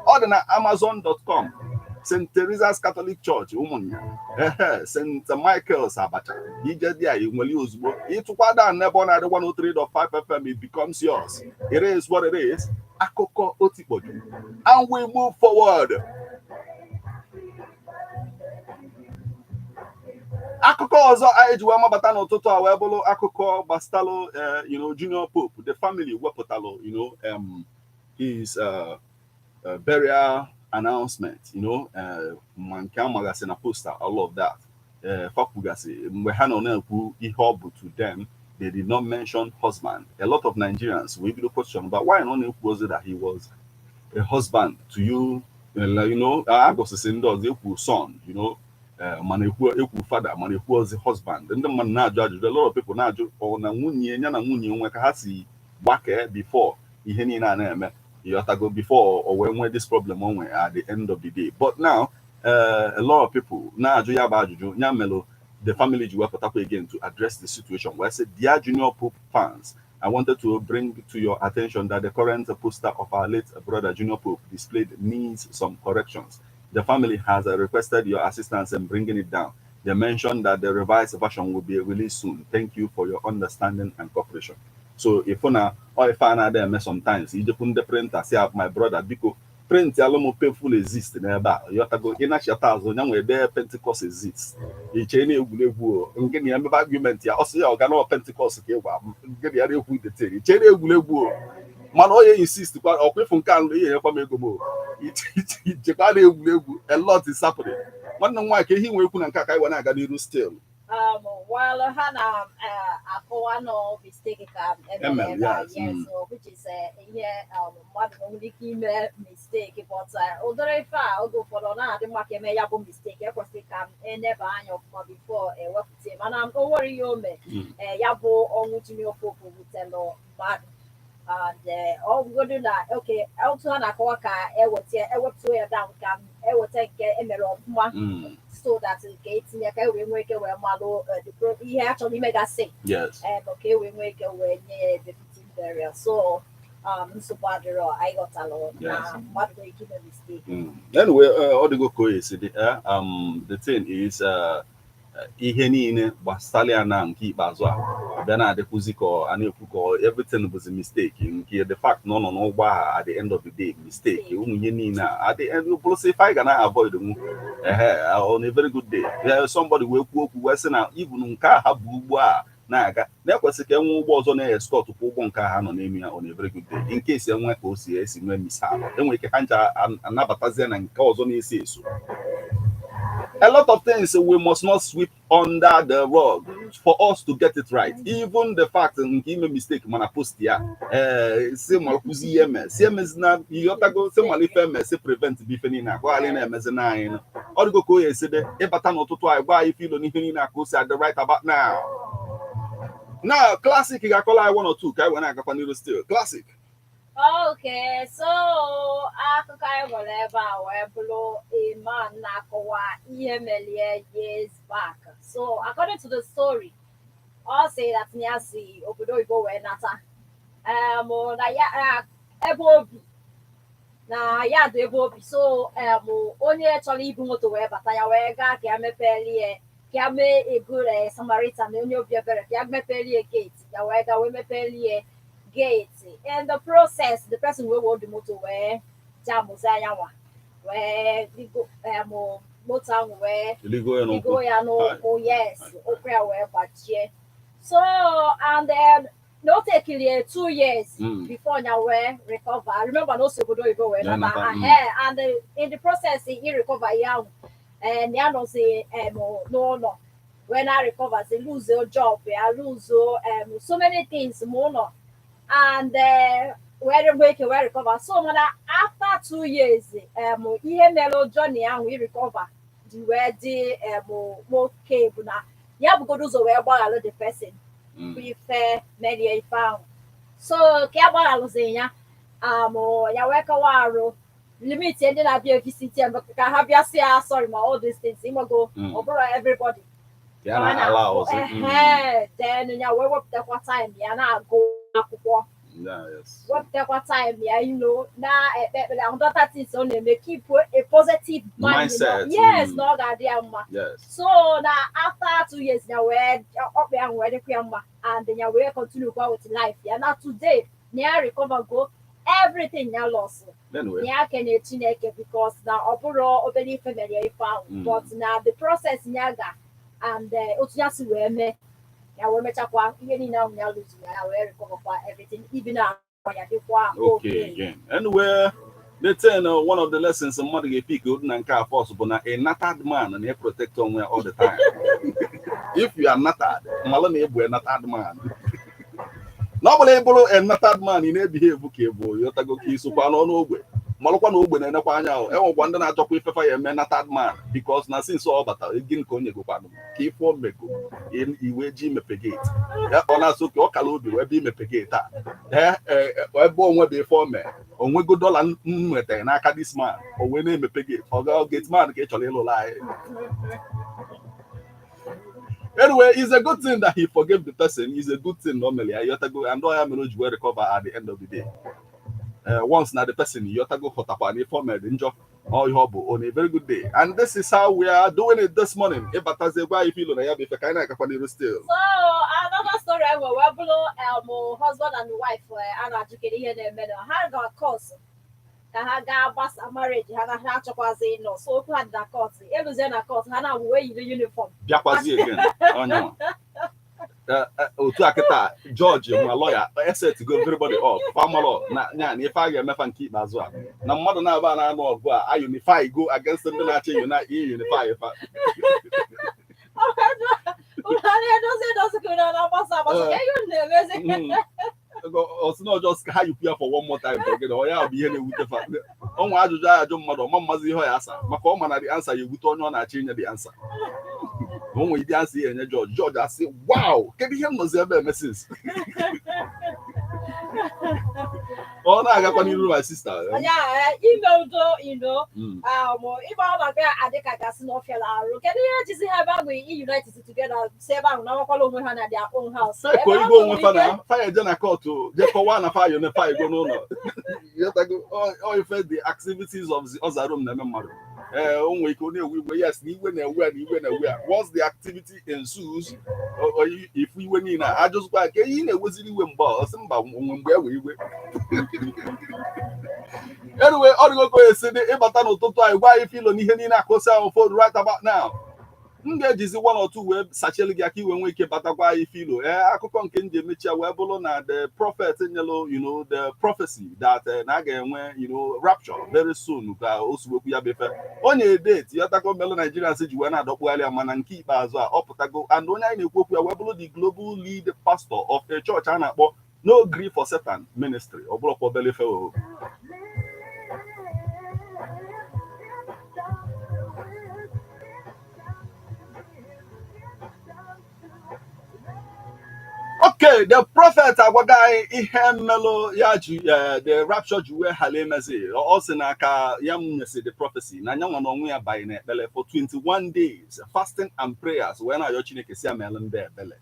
Ọ dị na Amazon.com, St. Teresa's Catholic Church, ụmụnnya, ehe, St. Michael's Abacha, ije dị a nwere ozugbo ịtụkwa down n'ebe ọ na-adị 103.5 FM, it becomes yours. It is what it is. Akụkọ otikpoju, and we move forward. Akụkọ ọzọ anyị ji wee mabata n'ụtụtụ a wee bụrụ akụkọ gbasatalụ Junior Pope. The family wepụtalụ his burial announcement, ma nke amagasị na poster, all of that. Fakwugasị mgbe ha nọ na-ekwu ihe ọ bụ to them, they did not mention husband. A lot of Nigerians wee bido question about why nọ na-ekwu ozi that he was a husband to you. Agụsịsị ndị ọzọ ekwu son, mana ekwu ekwu father, mana ekwu ozi husband. Ndị mmadụ na-ajụ ajụjụ, a lot of people na-ajụ ọ na nwunye ya na nwunye nwe ka ha si gbakee before ihe niile a na-eme, ịghọtago, before o wee nwee this problem o nwee at the end of the day. But now a lot of people na-ajụ ya bụ ajụjụ. Ya melụ the family ji wepụtakwa again to address the situation wee sị, "Dear Junior Pope fans I wanted to bring to your attention that the current poster of our late brother Junior Pope displayed needs some corrections. The family has requested your assistance in bringing it down. They mentioned that the revised version will be released soon. Thank you for your understanding and cooperation. So if na or if I na sometimes ijekwu ndị printer si, "My brother, biko print alụ m painful exist n'ebe a." Yọtago, ịnachata azụ ya nwee dee Pentecost exist. Iche na egwuregwu o, nke na ya mebe argument ya, ọ sị ya ọga na Pentecost ka ịgwa nke na ya na-ekwu detere. Iche na egwuregwu o, mana onye insist kwa ọkwa ịfụ nke alụ ihe enyekwa m ego m o. Ichekwa na egwuregwu. A lot is happening. Nwanne m nwaanyị, ka ihe nwe ekwu na nke a ka anyị wee na-aga n'iru still. Well, ha na akọwa nọ mistake ka emere Emere, ebe a, yes, yes, so which is ihe mmadụ nwere ike ime mistake, but ụdịrị ife a, oge ụfọdụ ọ na-adị mma ka eme ya bụ mistake. Ekwesịrị ka eneba anya ọfụma before ewepụta, mana o nwere ihe o mee. Ya bụ ọnwụ Junior Pope wutelụ mmadụ, and ọ bụgodu na okay, otu ha na-akọwa ka eweta ewepụta ya down, ka eweta nke emere ọfụma, so that nke etinye ka e wee nwee ike wee malụ ihe a chọrọ imegasị, ka e wee nwee ike wee nye ya befitting burial. So nsogbu adịrọ, anyị ghọtalụ na mmadụ nwere ike ime mistake. Anyway, ọ dịgo ka o esi dị. The thing is, ihe niile gbasara ya na nke ikpeazụ a bịa na-adịkwuzi ka a na-ekwu ka everything bụzi mistake, nke the fact na ọ nọ n'ụgbọ ahụ at the end of the day, mistake, ụmụ ihe niile a at the end bụrụ ife anyị ga na avoid nwu ehe on a very good day. Yeah, somebody wee kwuo okwu wee sị na even nke a ha bụ ụgbọ a na-aga na-ekwesị ka enwee ụgbọ ọzọ na-escort kwa ụgbọ nke a ha nọ n'ime ya on a very good day, in case enwe ka o si esi nwee mishap, enwere ike ha ncha anabatazie na nke ọzọ na-eso eso. A lot of things we must not sweep under the rug for us to get it right. Even the fact nke ime mistake, mana post ya, si malụkwụzi ihe eme, si emezina, ịghọtago, si mala ife eme, si prevent bụ ife niile a gwaghara na-emezi na anyị nọ. Ọ dịgo ka o ya esi dị ịbata n'ụtụtụ anyị gwa anyị ife ilo n'ihe niile a ka o si adị right about now. Now, Classic ga-akọla anyị one or two ka anyị wee na-agakwa n'iru still. Classic. Okay, so akụkọ anyị nwere ebe a wee bụrụ a man na-akọwa ihe melie years back. So according to the story, ọ sị that ya si obodo oyibo wee nata. Na ya ebe obi na ya dị ebe obi, so onye chọrọ ibu moto wee bata, ya wee gaa ka ya mepelie, ka ya mee a good Samaritan, onye obi ebere, ka ya mepelie gate. Ya wee gaa wee mepelie gate. In the process, the person wey hold the motor wee jamụzi anyanwa wee ligo moto ahụ wee Ligo ya n'ụkwụ. Ligo ya n'ụkwụ, yes, ụkwụ ya wee gbajie. So and then na o tekilie 2 years before ya wee recover. Remember na o si obodo oyibo wee Ya nata. nata. And in the process he recover ya ahụ, and ya nọzi n'ụlọ wee na recover, say lose job ya, lose so many things ma ụlọ, and wee nwee ike wee recover. So mana after 2 years, ihe mere journey ahụ i recover ji wee dị nwoke bụ na ya bugodo ụzọ wee gbaghalụ the person bụ ife merie ife ahụ. So ka ya gbaghalụzi ya, ya wee kọwa arụ limit ndị na-abịa visit ya ka ha bịa sị ya sorry, ma all these things, ịmago, ọ bụrụ everybody Ya na ala ọzọ. Ehe, then ya wee wepụtakwa time ya na-agụ akwụkwọ, wepụtakwa time ya na-ekpe ekpere and other things ọ na-eme, keep a positive mind, Mindset. Yes, na ọ ga-adị ya mma. So na after 2 years, ya wee ọkpa ya wee dịkwa ya mma, and ya wee continue kwa with life ya. Na today na ya recover go everything ya lost. Anyway. Ya kenye Chineke, because na ọ bụrụ obere ife mere ya ife ahụ, but na the process ya ga and otu ya si wee mee ya wee mechakwa ihe niile ahụ ya lụzuru, ya wee recover kwa everything, even ahụ ya dịkwa. Okay, again. Anyway, the thing, one of the lessons mmadụ ga-epick odu na nke a first bụ na a nattered man na protect onwe ya all the time. If you are nattered, malụ na ị bụ a nattered man. Na ọ bụla ị bụrụ a nattered man, ị na-ebehave ka ị bụ, yọtago, ka isokwa n'ọnụ ogbe, malụkwa na ogbe na-enekwa anya ahụ. Enwekwa ndị na-achọkwa ifefa ya eme nattered man, because na since ọ batara, gịnị ka o nyegokwanụ ka ife o mego iwe ji imepe gate ya, ọ na-asụ ka ọ kala obi wee bịa imepe gate a. Ee, ebe onwe bụ ife o mee onwego dollar m nwetara n'aka this man, o wee na-emepe gate. Ọ ga gate man ka ị chọrọ ịlụla anyị. Anyway, it's a good thing that he forgave the person. It's a good thing normally. Ịghọtago, and all ya mere o ji wee recover at the end of the day. Once na the person ịghọtago ghọtakwa na ife o mere dị njọ, ọ ihe ọ bụ on a very good day. And this is how we are doing it this morning. Ịbatazie, gwa ife ilo na ya bụ ife ka anyị na-agakwa n'iru still. So another story anyị nwere wee bụrụ husband and wife a na-ajụ kedu ihe na-eme na ha ga court ka ha gaa gbasa marriage ha na ha achọkwazi ịnọ. So okwu ha dị na court, eluzie na court, ha na-abụ wee yiri uniform. Bịakwazi again onye otu a kịta judge ma lawyer eset go everybody up famalọ na nya na ife a ga-emefa nke ikpeazụ a na mmadụ na-aba na-anụ ọgụ a a unify go against ndị na-achị unify fa. Unu a na-edozi edozi ka unu na-agbasa agbasa ka ihe unu na-emezi? Osi na ọjọọ ka ha yipụ ya for one more time for gịnị? Ọ ya bụ ihe na-ewute fa. Ọnwa ajụjụ a ajụ mmadụ ọma mmazi ihe ọ ya asa maka ọ ma na the answer ya ewute onye ọ na-achọ inye the answer. O nwere ide answer ya enye judge, judge asị, "Wow, kedu ihe m nọzi ebe emesis?" Ọ na-agakwa n'iru, my sister. Ya ime udo ịgba ọ na-aga adị ka gasị na ọfịa arụ. Kedu ihe ejizi ha ebe ahụ i unite together si ebe ahụ nawakwala onwe ha na their own house? Feko igwe onwe fa na fa eje na court je kọwaa na fa unify go n'ụlọ. Ịghọtago? Ọ ife the activities of the other room na-eme mmadụ. Ee, o nwere ike ọ na-ewe iwe, yes, na iwe na-ewe ya, na iwe na-ewe ya. Once the activity ensues, ifu iwe niile a ajụzikwa ka ihe ị na-eweziri iwe mgbe ọ sị mba onwe mgbe ewe iwe. Anyway, ọ dịgo ka o esi dị. Ịbata n'ụtụtụ anyị, gwa anyị filo n'ihe niile akụsị ahụ phone right about now. M ga-ejizi one or two wee sachielu gị aka iwe nwee ike batakwa anyị filo. Ee, akụkọ nke m ji emechi ya wee bụrụ na the prophet nyelu the prophecy that na a ga-enwe rapture very soon ka o siwekwu ya befe onye date ya tako melụ Nigerians ji wee na-adọkpugharị ya. Mana nke ikpeazụ a ọ pụtago, and onye anyị na-ekwu okwu ya wee bụrụ the global lead pastor of a church a na-akpọ No Gree for Satan Ministry. Ọ bụrụkwa obele ife o. Okay, the prophet agwago anyị ihe mmelụ ya ji the rapture ji wee hala emezi. Ọ sị na aka ya m nyesi the prophecy na anyanwụ na onwe ya banye n'ekpele for 21 days, fasting and prayers, wee na-ayọ Chineke si amelụ ndị ekpele,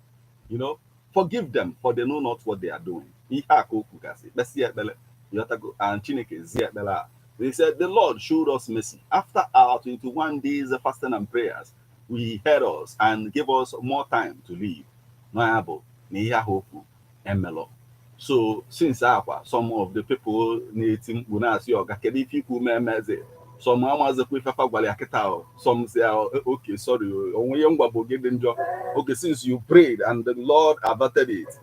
"Forgive them, for they know not what they are doing." Ihe a ka o kwugasị, kpesị ekpele yọtago, and Chineke zie ekpele a. They said the Lord showed us mercy after our 21 days of fasting and prayers. We heard us and gave us more time to live. Na ya bụ na ihe ahụ okwu emelọ. So since akwa some of the people na-eti mkpu na-asị, "Ọga, kedu ife ikwu mee emeze?" Some amazikwa ifefa gwara ya kịta o. Some say, "Oh, okay, sorry o, onwe ihe ngwa bụ gị dị njọ. Okay, since you prayed and the Lord averted it,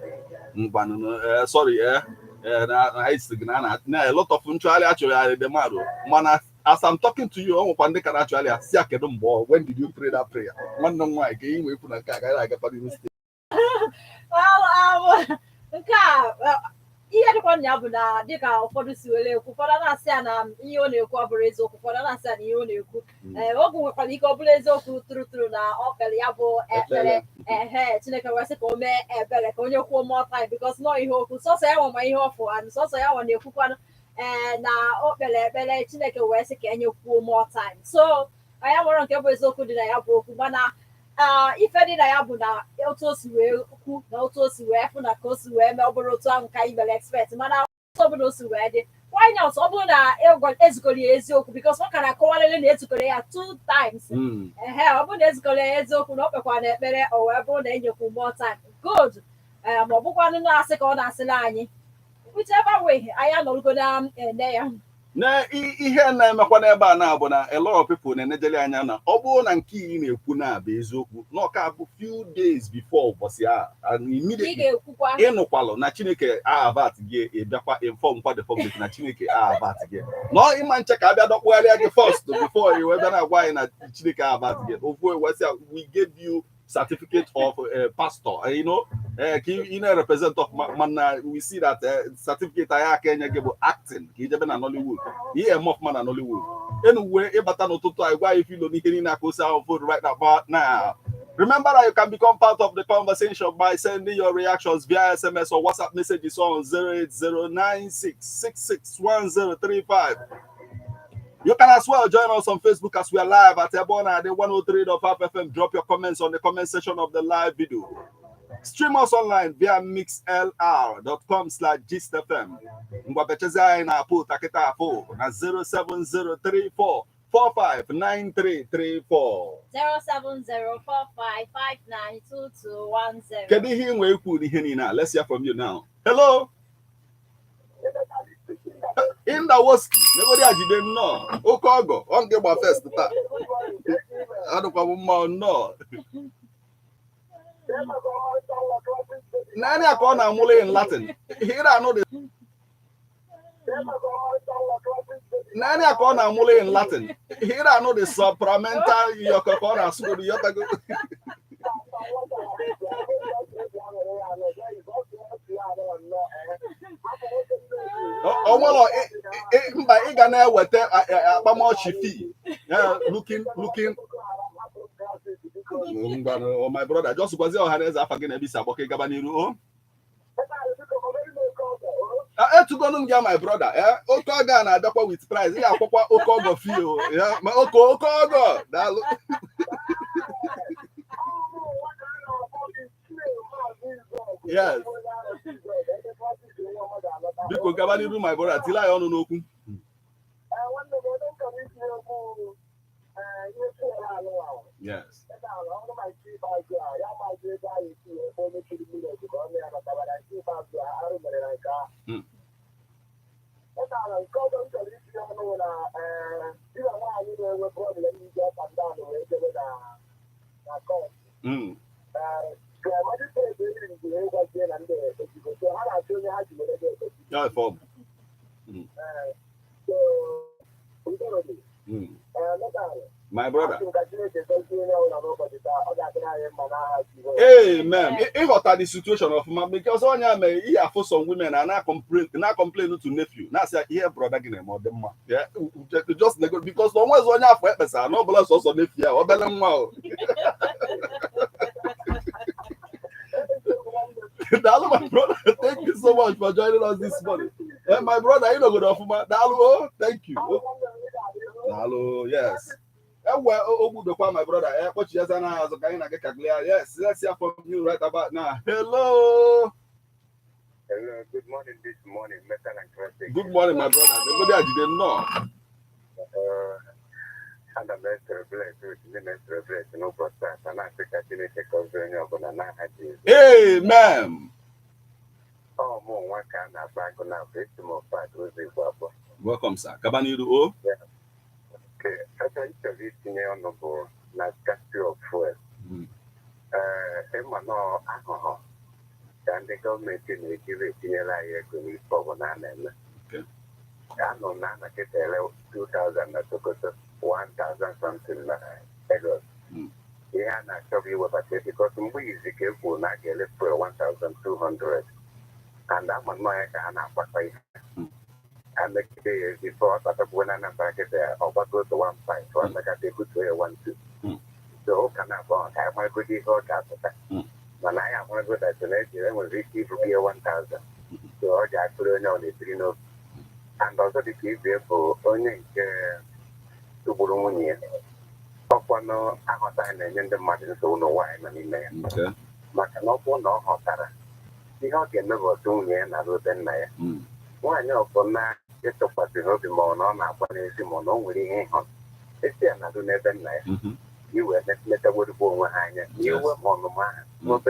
ngwanụ, sorry." Na anyị sị gị na a lot of nchụgharị achụgharị dị mmadụ, mana as I'm talking to you, ọ nwekwa ndị ka na-achụgharị ya si ya, "Kedu mgbe ọ? When did you pray that prayer?" Nwanne m nwaanyị, ka ị nwee ikwu na nke a gaghị agakwa n'ihu steeti. Well, nke a ihe dịkwa na ya bụ na dịka ụfọdụ si were ekwu, ụfọdụ na-asị ya na ihe ọ na-ekwu ọ bụrụ eziokwu, ụfọdụ na-asị ya na ihe ọ na-ekwu oge nwekwara ike ọ bụrụ eziokwu tụrụ tụrụ na ọ kpere ya bụ ekpere, ehe, Chineke wee sị ka o mee ebere ka onye kwuo more time, because nọ ihe okwu sọsọ ya nwa ma ihe ọfụ and sọsọ ya nwa na-ekwukwanụ ee na o kpere ekpere, Chineke wee sị ka enye kwuo more time. So anyị nwere nke bụ eziokwu dị na ya bụ okwu, mana ife dị na ya bụ na otu o si wee kwu na otu o si wee fụ na ka o si wee mee, ọ bụrụ otu ahụ ka anyị mere expect, mana otu ọbụla o si wee dị, why not? Ọ bụrụ na ezukọrọ ya eziokwu, because ọ ka na-akọwarịrị na ezukọrọ ya two times. Ehe, ọ bụrụ na ezukọrọ ya eziokwu na ọ kpekwara na ekpere, o wee bụrụ na enyekwu more time, good. Ee, ma ọ bụkwanụ na-asị ka ọ na-asịla anyị, whichever way, anyị anọrụgo na ene ya. Na ihe na-emekwa n'ebe a na-abụ na a lot of people na-enejeli anya na ọ bụrụ na nke ị na-ekwu na-abụ eziokwu na ọka bụ few days before ụbọchị a and ị immediately ga-ekwukwa ịnụkwalụ na Chineke avert gị, ịbịakwa inform kwa the public na Chineke avert gị na ọ ịma nche ka abịa dọkpụgharịa gị first before i wee bịa na-agwa anyị na Chineke avert gị. Ofu ewesịa, we gave you certificate of pastor ka ị na-represent of, mana we see that certificate anyị aka enye gị bụ acting ka ijebe na Nollywood, ihe eme ọfụma na Nollywood. Anyway, ịbata n'ụtụtụ anyị, gwa anyị filo n'ihe niile aka osi ahụ phone right about now. Remember that you can become part of the conversation by sending your reactions via SMS or WhatsApp messages on 08096661035. You can as well join us on Facebook as we are live at Ebona at 103.5 FM. Drop your comments on the comment section of the live video. Stream us online via mixlr.com/gistfm. Ngwa bechezi anyị na-apụ takịta afụ na 07034 459334. 07045592210. Kedu ihe ị nwee ikwu n'ihe niile a? Let's hear from you now. Hello. Indawoski, negodi ajide nnọọ. Oke ọgọ, ọ nke gba first taa. Adịkwa m mma nnọọ. Naanị a ka ọ na-amụlụ in Latin. Here anụ dị. Naanị a ka ọ na-amụlụ in Latin. Here anụ dị supplemental yọkọ ka ọ na-asụgodo yọtago. Onwere mba ị ga na-eweta akpamọchị fee. Looking looking. Ngwanụ, oh my brother, just gwazie ọha na eze afa gị na ebe isi agbakọ ịgaba n'iru o. Etugonu m gị my brother, oke ọgọ a na-abịakwa with price, ị ga-akwakwa oke ọgọ fee o. Ya, ma oke oke ọgọ daalụ. Yes. Biko gaba n'iru my brother, tile anyị ọnụ n'okwu. Yes. Mm. Mm. Ya ife ọ bụ. Mm. My brother. Amen. Ịghọta the situation ọfụma because onye a mere ihe afụ some women na na-complain na-complain to nephew na-asị ya ihe brother gị na-eme ọ dị mma. Yeah, just nego because na onwezi onye afọ ekpesa na ọbụla sọsọ nephew ya obele nwa o. Daalụ my brother, thank you so much for joining us this morning. Eh, my brother, ị nọgodo ọfụma. Daalụ o, thank you. Daalụ, yes. Ewe ogbudokwa my brother, eh, kpọchieza na azụ ka anyị na-aga kaglia. Yes, let's hear from you right about now. Hello. Hello, good morning this morning, Metal and Classic. Good morning, my brother. Negodi ajide nnọọ. Ana m celebrate with ndị na-celebrate n'ụbọchị taa na-asị ka Chineke gọzie onye ọbụla n'aha Jizọs. Amen. Ọ mụ nwa ka a na-akpa agụ na abụ esi m ofe ụzọ Igbo abụọ. Welcome, sir. Gaba n'iru o. Nke ebe m chọrọ itinye ọnụ bụ na scarcity of fuel. Ee, ịma na ahụhụ ka ndị gọọmenti na-ejiri etinyere anyị ego n'ife ọbụla a na-eme. Okay. Anọ m na anakịta ele 2000 na Sokoto, 1000 something na Lagos. Ihe a na-achọ bụ iwebata because mgbe izi ka e kwuru na a ga-ele fuel 1200 and ama nnọọ ya ka ha na-agbasa ihe. Amegide ya ezigbo ọ kpatakwuo na Anambra kịta ọgbago to 15 ọ mekata ebutuo ya 12. So ụka na-abụ ka anyị maragodo ihe ọ ga-apụta. Mana anyị amarago that na eji enwere ike ibugo ya 1000 so ọ ga-akụrụ onye ọ na-ebiri n'obi. And ọzọ dị ka ibe bụ onye nke tụgburu nwunye ya ọkwanụ aghọtaghị na-enye ndị mmadụ nsogbu n'ụwa anyị nọ n'ime ya. Okay. Maka na ọ bụrụ na ọ ghọtara ihe ọ ga-eme bụ otu nwunye ya na ebe nna ya. Nwaanyị ọbụla ịtụkwasịrị obi ma ọ na ọ na-agba n'ezi ma ọ na o nwere ihe ịhụ esi ya na-adụ n'ebe nna ya iwee letagworugbo onwe ha anya iwe ma ọnụma ha n'obere.